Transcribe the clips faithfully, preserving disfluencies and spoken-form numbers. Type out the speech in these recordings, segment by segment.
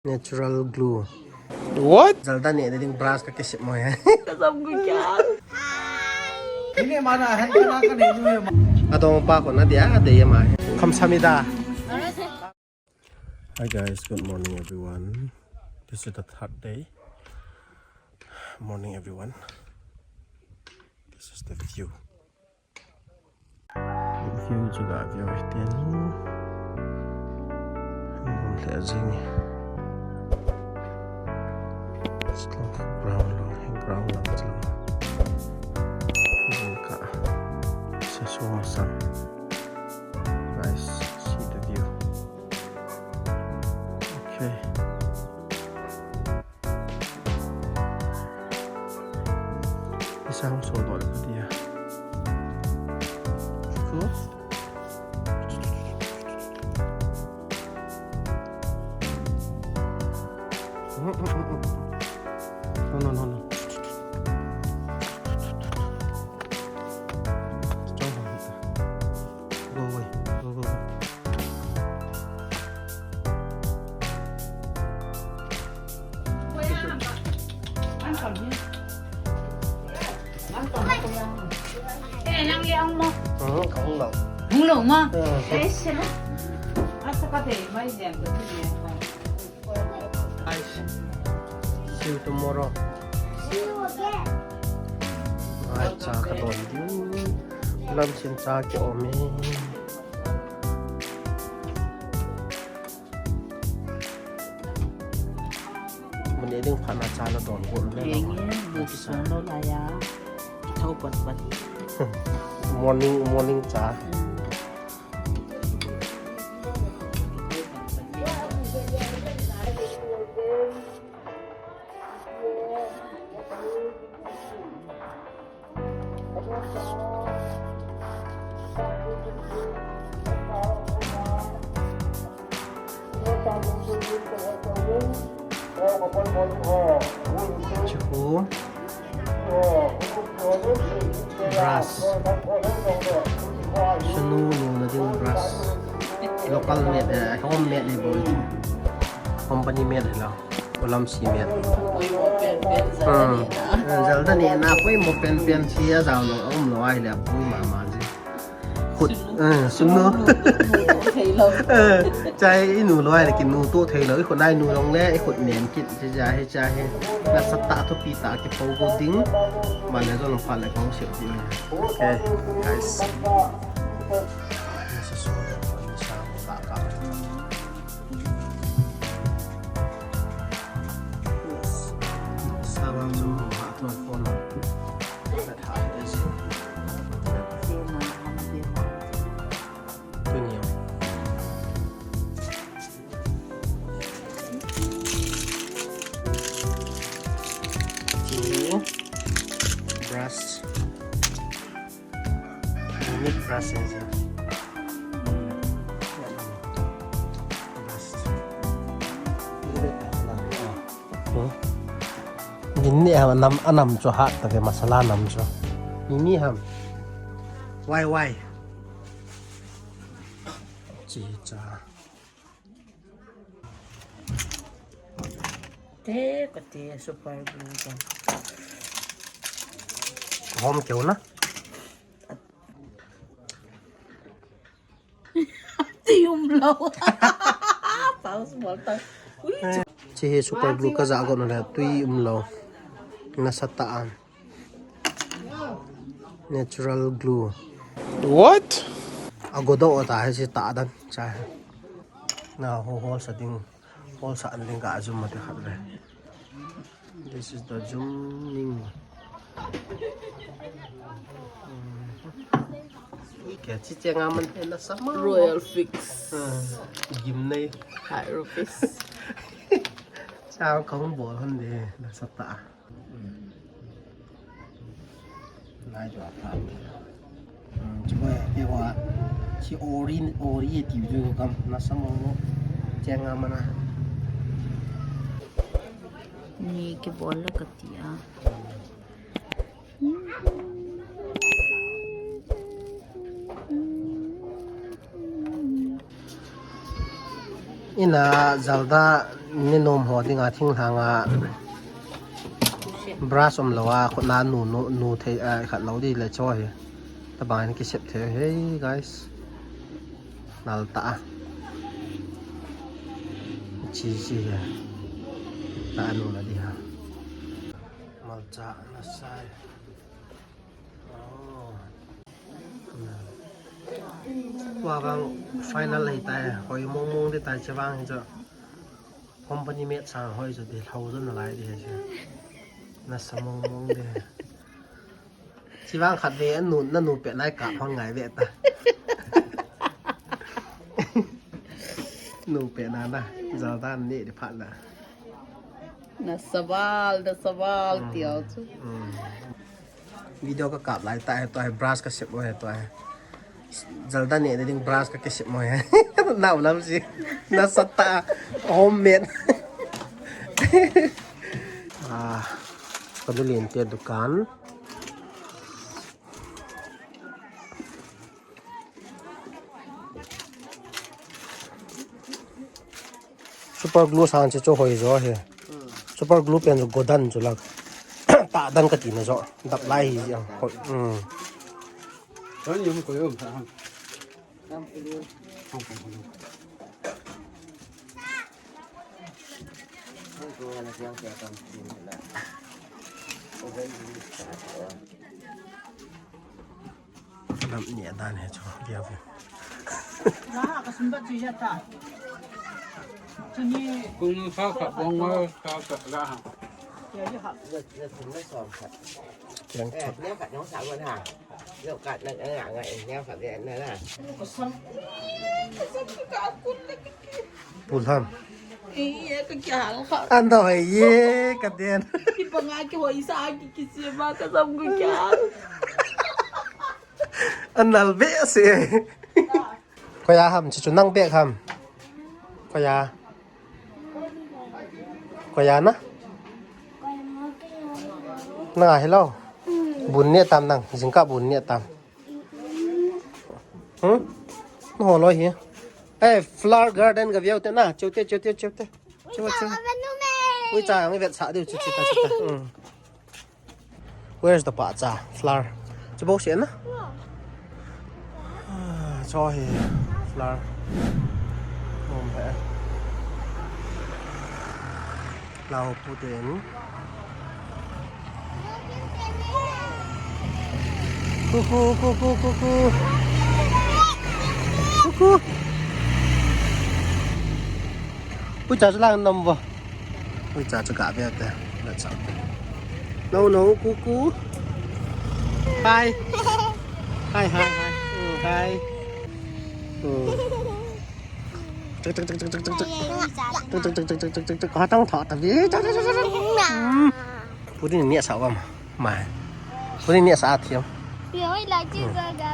Natural glue. What? Jalda neh ding brush ka kisem mo he. Kasam ko kya? Ini mana hai kena kena ini. Adong pa ko na dia, dia mai. Kamsahamnida. Hi guys, good morning everyone. This is the third day. Morning everyone. This is the view. View chu ga view hitin. Hung le jing. Slope brown lo, brown lam chu. Hung ka. Sa so masang. Guys, see the view. Okay. Isa hung so dol ka dia. Cool. No, no, no, no. Go away. Go, go, go. Eh, nang liang mo. Hmm, kahung lou. Hung lou mo? Hmm. Eh, sila. Asa ka te, mai liang ka te. Guys, see you tomorrow. Ai, cha ka don ding. Lam chin cha ki om e. Mun e ding phat na cha na don got le. Eng e, bu ki song lo la ya. Ki thau pat pat. Morning, morning cha. Chihu. Brush. Sunu nuna ding brush. Local made, eh, home made ni bol. Company made lo. Kolam cement. Hmm. Jalda neh na, poimo penpen si a jao lo, um lo ai le, pui mama ji. Khut, eh, sunu. Eh, chai i nu lo ai le, ki nu to thei lo, i khut nai nu long le, i khut nen kit, chi ja he, cha he. Nasatah thupi tah kipo go ding. Mane jo lo pha le kong siu ding. Okay, guys. Nasa so, nasa ka ka. Yes. Sawa chu ha to phone. That hard is. Tuni. Tuni. Brush. Unique brush is here. Brush. Hmm? Din ni ham nam, anam chu hat ta ve masala nam chu. Ini ham. Why, why? Chi cha. Te, kati super glue ko. Hom keu na. Ti um lo. Pause bol ta. Ui. Chi hi super glue ka ja go na le tui um lo. Nasatah an. Natural glue. What? Ago do ta he si ta dan cha he. Na ho hol sa ding, hol sa an ding ka zum ma te khat le. This is the zooming. Kya chi che nga man he na sama. Royal Fix. Ah, gim nei. High rupees. Cha kong bol han de nasatah. Lai chu a pha. Hmm, chu e, e wa, chi ori, ori e ti chu kam, nasamo, chenga mana. Ni kibol le kati a. Ina jalda Ni nom ho dinga thinglhang a brush um lou a, khut na nu, nu, nu thei, a, khat lou di le cho hi. Tabang in kisep thei, hey guys. Nal ta a. Chi chi hi. Ta nu na di ha. Malcha na sai. Oh. Tua vang final hi tai, hoi mong mong di tai, che vang hi cho. Company made sang hoi cho di, hoi cho na lai di che. Na sa mong mong di. Che vang khat ve, anu, na nu pe lai ka hon ngai ve ta. Nu pe na na, jal dan ni di phat na. Na saval, na saval, mm, tiau chu. Mm. Video ka kap lai ta he to he, brush ka sep mo he to he. Jalda ne ding brush ka ke sep mo he. Na ulam si. Na sata homemade. Ah, ka lu lin te dukan. Super glue sang chu chu hoi jo he. Super glue pen chu godan chu lak. Ta dan ka ti na jo. Dap lai hi jang. Hoi. Hmm. Kan yum ko yum ta han. Lam ni adan he chu, dia ve. Kung sao ka bong, sao ka la ha. Kiang chu. Pulam. Iya, ka kya hal kha. An doi ye, ka den. Ki panga ki hoi sa ki ki se ma ka sam ko kya. An nal be se. Koya ham, chu chu nang be ham. Koya. Koya na. Nang a hello. Bun ne tam nang, jingkah bun ne tam. Hmm? Ho lo hi. Eh, flower garden ka view te na, cheu te, cheu te, cheu te. Cheu, cheu. Ui cha, ang vet sa diu, chu, chu ta, chu ta. Hmm. Where's the pa cha? Flower. Chu bo se na? Ah, cho hi. Flower. Nom he. Lau pu te ni. Cuckoo, cuckoo, cuckoo. Cuckoo. Ui cha chu lang nom vo. Ui cha chu ka be te. Let's out. No, no, cuckoo. Hi. Hi, hi, hi. Oh, hi. Oh. Tuk, tuk, tuk, tuk, tuk, tuk. Tuk, tuk, tuk, tuk, tuk, tuk, tuk. Ka tang tha ta vi. Tuk, tuk, tuk, tuk, tuk. Hmm. Puri ni sa wa ma. Mai. Puri ni sa thiam. Yo, I like you, Gaga.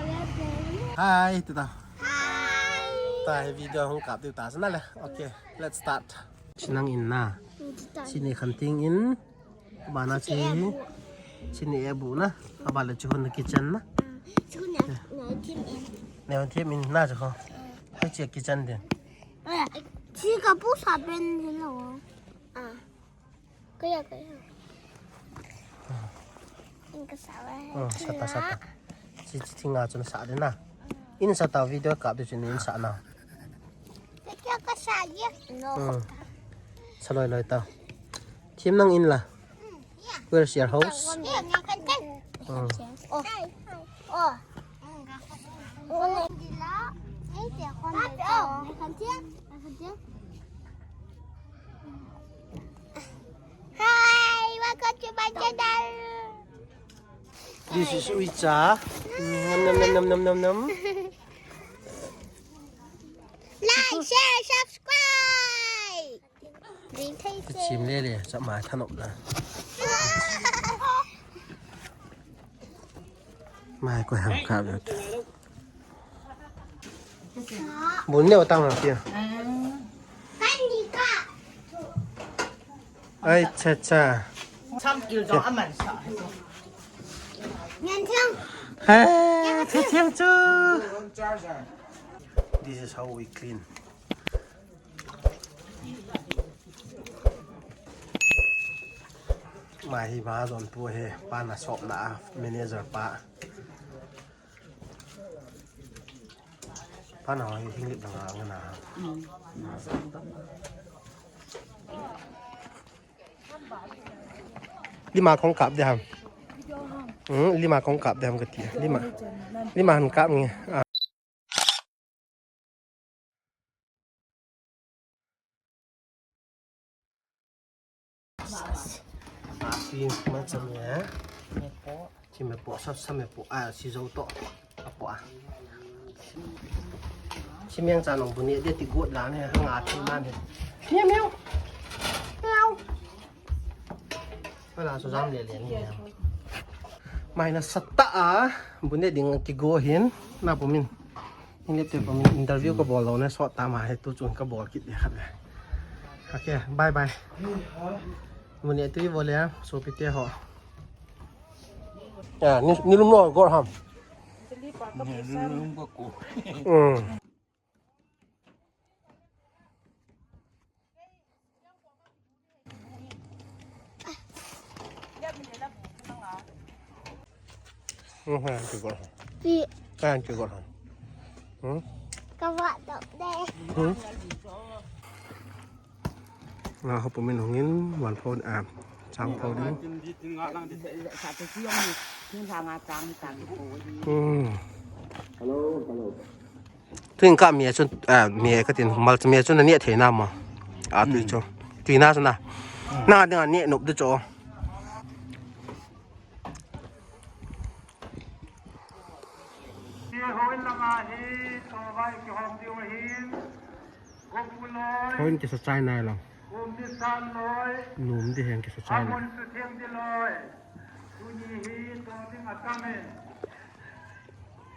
Hi, tita. Hi. Ta hi video hung kap diu ta sana le. Okay, let's start. Chinang in na. Chinang khanting in. Bana chi. Chini e bu na. Abale chu hon kitchen na. Chu na, na thim in. Na thim in na chu ho. Hai chi kitchen din. Eh, chi ka pu sa pen ni lo. Ah. Kaya, kaya. In ka sa wa. Hmm, sata, sata. Chi, chi, thinga chun sa de na. In sata video kap de chun in sa na. Kaya ka sa ye. No. Hmm. Sa loi loi ta. Thim nang in la. Where's your house? Hmm. Oh. Oh. Hi, welcome to my channel. This is Uicha. Nom, nom, nom. Like, share, subscribe. Ka chim le le, chap mai thanop la. Mai ko ham ka lo. Bun ne tang ha pia. Ai cha cha. Cham kil jong aman sa. Nyan thiang. Ha, cha thiang chu. This is how we clean. Ama hi mahajon pu hi, pa na shop na manager pa. Pa na hi hing lip na nga na. Lima kong kap de ham. Hmm, lima kong kap de ham kati. Lima. Lima han kap nge. Ah. Api macam ya. Mepo. Si mepo, sa, sa mepo. Ah, si zo to. Apo ah. Si miang cha nong bu ne de ti got la ne, hang a ti ma ne. Miau, miau. Miau. Wala so jam le le ni. Mai na sata a, bu ne ding kigo hin, na pu min. Hin le te pu min interview ka bol lo ne, sot ta ma he tu chun ka bol kit de khat le. Okay, bye bye. Bu ne tu i bol le, so pi te ho. Ya, ni, ni lum lo gor ham. Ni lum ko ko. Mm. Hmm, ha, ki gol. Pi. Ha, ki gol. Hmm? Ka wa dok de. Hmm? Nga ho pu min hungin, wan pho, ah, chang pho ding. Sa te si yong ni, ni sa nga chang, chang. Hmm. Hello, hello. Tuin ka mi a chun, ah, mi a ka tin, mal mi a chun na ne thei na mo. A tui chu. Tui na chu na. Na ding a ne nop de chu. Hoin kisa chai nai lo. Num di hen kisa chai nai. Tuni hi to ding a kamen.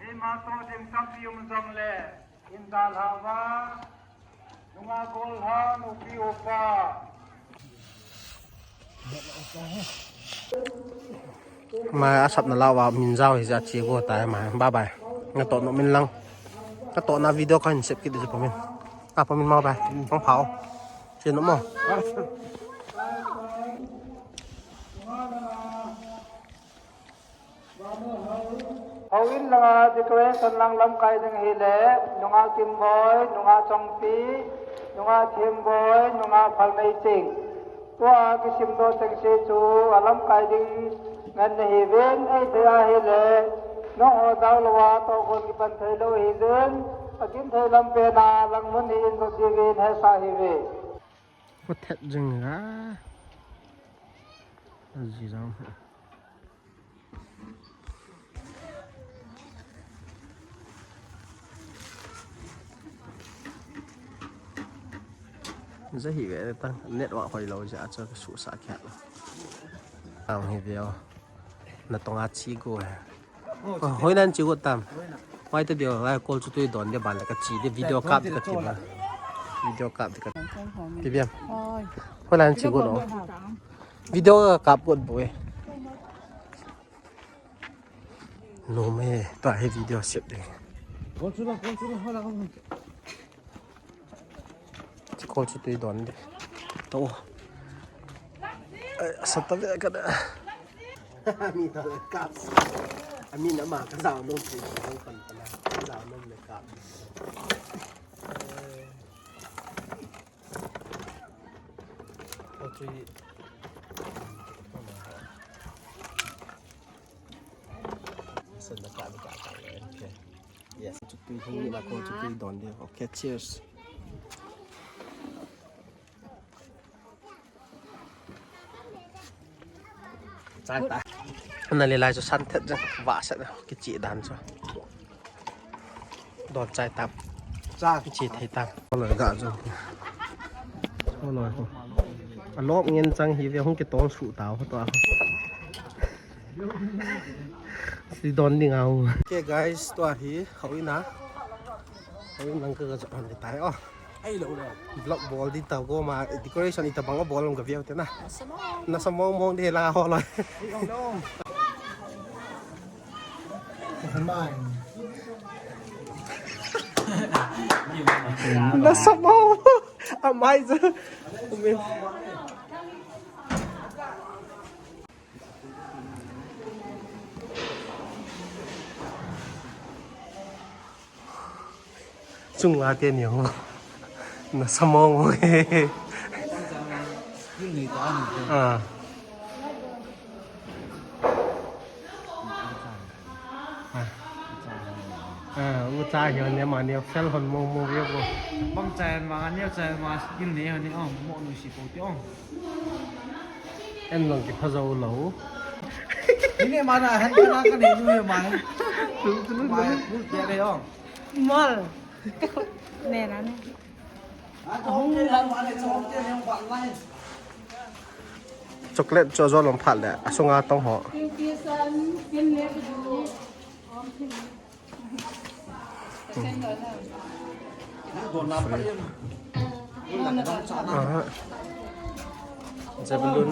Hima to ding tampi um jong le. Indal hawa, nunga gol ha, nupi upa. Mai a sap na lawa, min jao hi ja chi go tai mai. Bye bye. Nga to no min lang. Nga to na video ka hin sep kit di pa min. A pa min mau bye. Pang phao. Chi no mo. Houin langa decoration lang lamkai ding hile, nunga Kimboi, nunga Chongpi, nunga Themboi, nunga Phalmeiching. Tua kisim doh chengse chu alamkai ding ngen nahiuvin, eithei ahile, nangho jao louva tohgon kipan thei lou hijeh in, akin thei lam pena lang mun hi in jot diuvin hesa hiuve. Ko thet jing ga. Aji jang. Jahi ve ta network hoi lou ja chu ka su sa kya. Ang hi ve o. Na tonga chi go he. Hoinan chi go tam. Hoi ta dio, lai kol chu tui don de ban le ka chi de video kap de ka ti ba. Video kap de ka. Ti biam. Hoinan chi go lo. Video kap got boi. No me, ta he video sep de. Kol chu la, kol chu la, hola kol. Chi kol chu tui don de. To. Ai, sa ta ve ka da. Ami ta le kap. Ami na ma ka jao nom pi, ka pan pan. Ka jao nom le kap. Kol chu. Sa na ka ka ka. Okay. Yes, chu tui hung ni la ko chu tui don de. Okay, cheers. Chai ta. Na le lai chu san thet jang va sa na ki chi dan chu. Don chai tam. Cha ki chi thei tam. Ko loi ga chu. Ko loi ko. A lop ngen chang hi ve hung ki tol su ta ho to. Si don ding au. Okay guys, tua hi houin a. Houin lang ka ka chak han tai o. Ai lo lo. Vlog bol di ta go ma decoration ita bang bol long ka viau te na. Na sa mong mong de la ho lo. Ai lo lo. Na sa mong. Amai je. Amen. Chungla teni ho. Nasa mong ho. Skill nei ta ni. Ah. Ah. Ah, u cha hi ne ma ne fel hon mong mong ve bo. Bang cha ma ne cha ma skill nei ho ni ong mo nu si po ti ong. En long ki pha zo lo. Ni ne ma na han ka na ka ne nu ma. Tu tu nu. Ma pu te le ong. Mol. Ne na ne. Chocolate chu ajol om phat le, asunga tong ho. Aha. Javelin.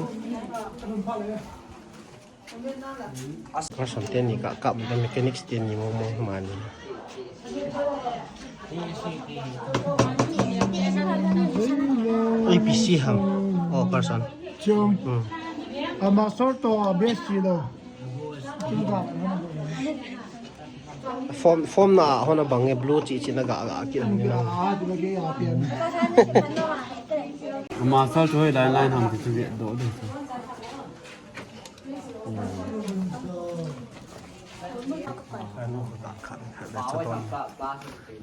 Person teni ka kap, the mechanics teni mo mo mani. A P C ham. Oh, person. Chum. Hmm. A master to a best lo. Chum ka. Form, form na hona bang e blue chi chi na ga ga ki na. Ah, tu ke a pian. A master to line line ham ti tu do do.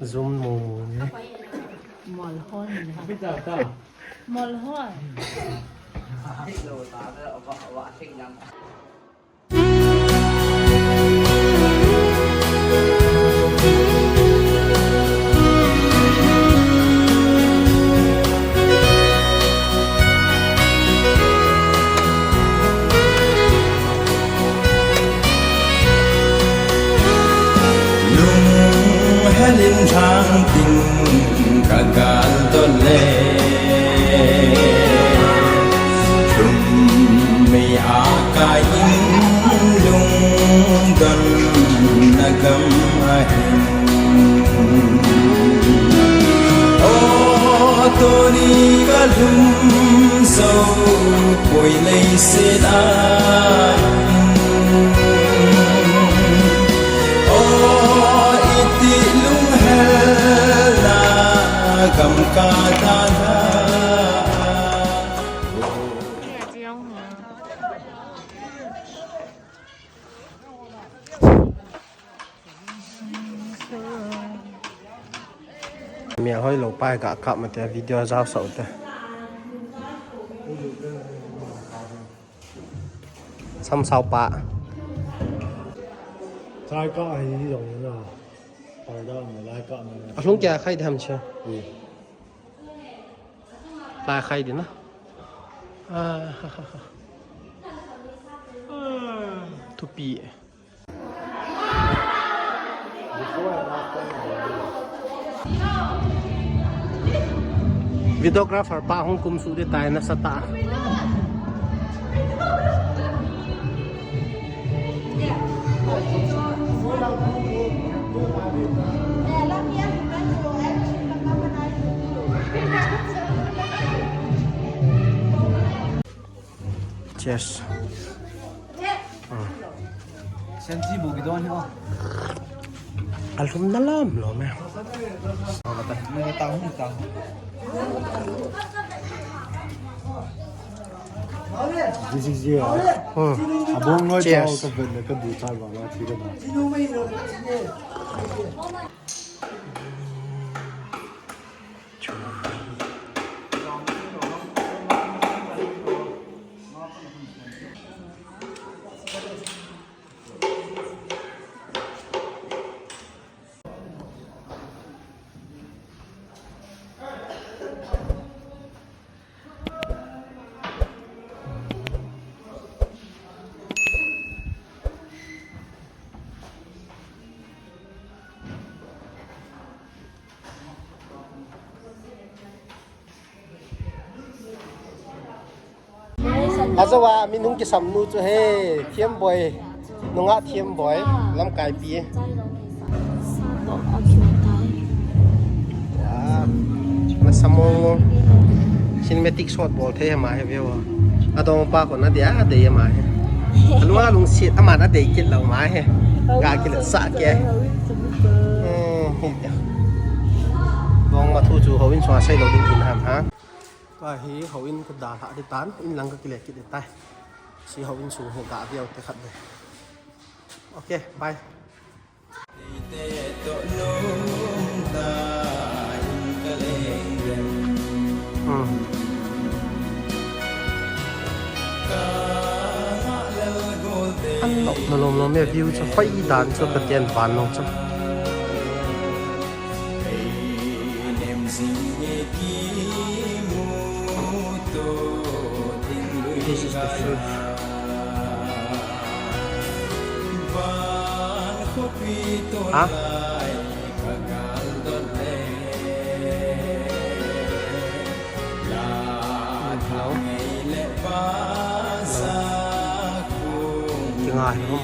Zoom mo mo ni. Mol hon ni ha. Mol hon. Lunghelin lhang tin ka gal dol le. Lhum mei a kai in lungdon na gam ahin. O tuni ka lhum zo poi leiset a. O iti lunghelna gam ka ta na. Mi ahoi lo pa ga kap ma te video jao sau te. Sam sau pa. Chai ka hi lo na. Pai da me lai ka me. A lhung kya khai tham che. Lai khai di na. Ah, ha, ha, ha. Thupi. Videographer pa hung kum su de tai na sa ta. Cheers. Sensi bu kidon hi o. Alhum na lom lom e. Ni ta hung ta. This is here. Hmm. Abong noi. Cheers. Ka vet le ka du chai ba la thi ka ba. Ajoa mi nung kisam nu chu he, Thiamboi. Nunga Thiamboi, lamkai pi. Sa toh a kiu tai. Wow. Nasa mong mong. Cinematic shot bol thei hama he view. Adong pa ko na dia de hama he. Alua lungsit ama na de kit lo ma he. Ga kit lo sa ke. Hmm, hi dia. Bong ma thu chu houin sunga seilou ding hin ham ha. Tua hi houin ka dalha ding tan, in lang ka kile kit ding tai. Si houin sung hi ga viau te khat ve. Okay, bye. Hmm. An lop na lom lom e, view chu hoi dan chu ka tian van long chu. This is the fruit. Ha? Kinga hi hom.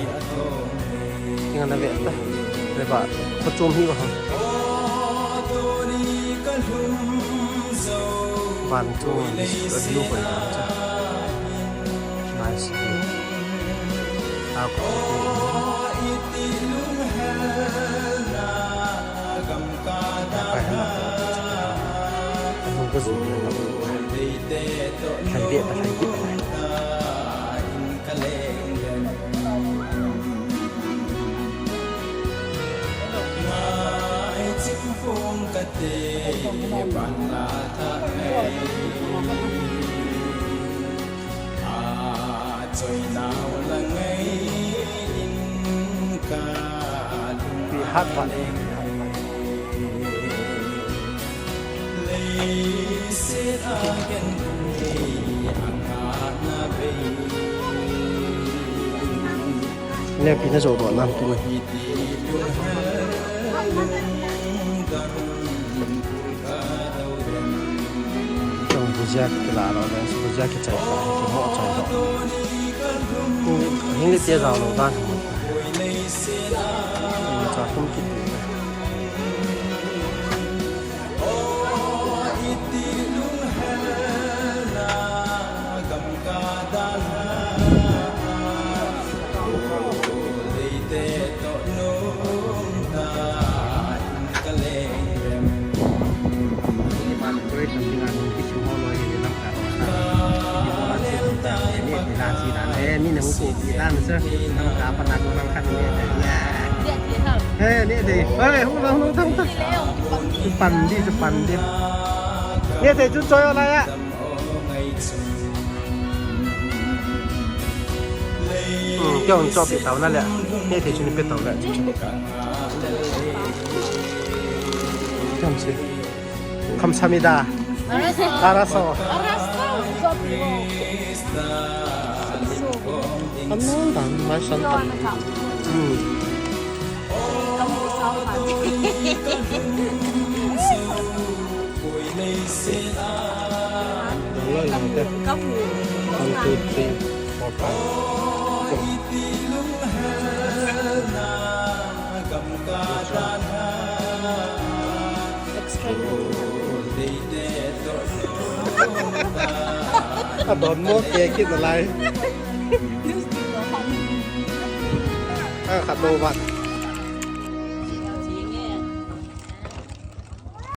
Kinga na ve ta. Ve ba. Ko chom hi ba hom. Van chu a view koi dan chu. Nice view. A ko. Pai ha. Anung ka zu ni na. Hai ve ta, hai ve ta. Pi hat vat. Neo pi na jo do nan tu. Chong bujia kila lo, bujia kichai ta, kimo chai lo. Hing le te jao lo dan. Cha kum kit. Pan di, pan di. Nge thei chu choi o lai a. Hmm, kya un chop tau na le. Nge thei chu ni pe tau le. Kya un si. Kamsahamnida. Araso. Araso. Ano dan, mai san. Hmm. One, two, three, four, five. Extra. A don mo ke kit na lai. A khat lo vat.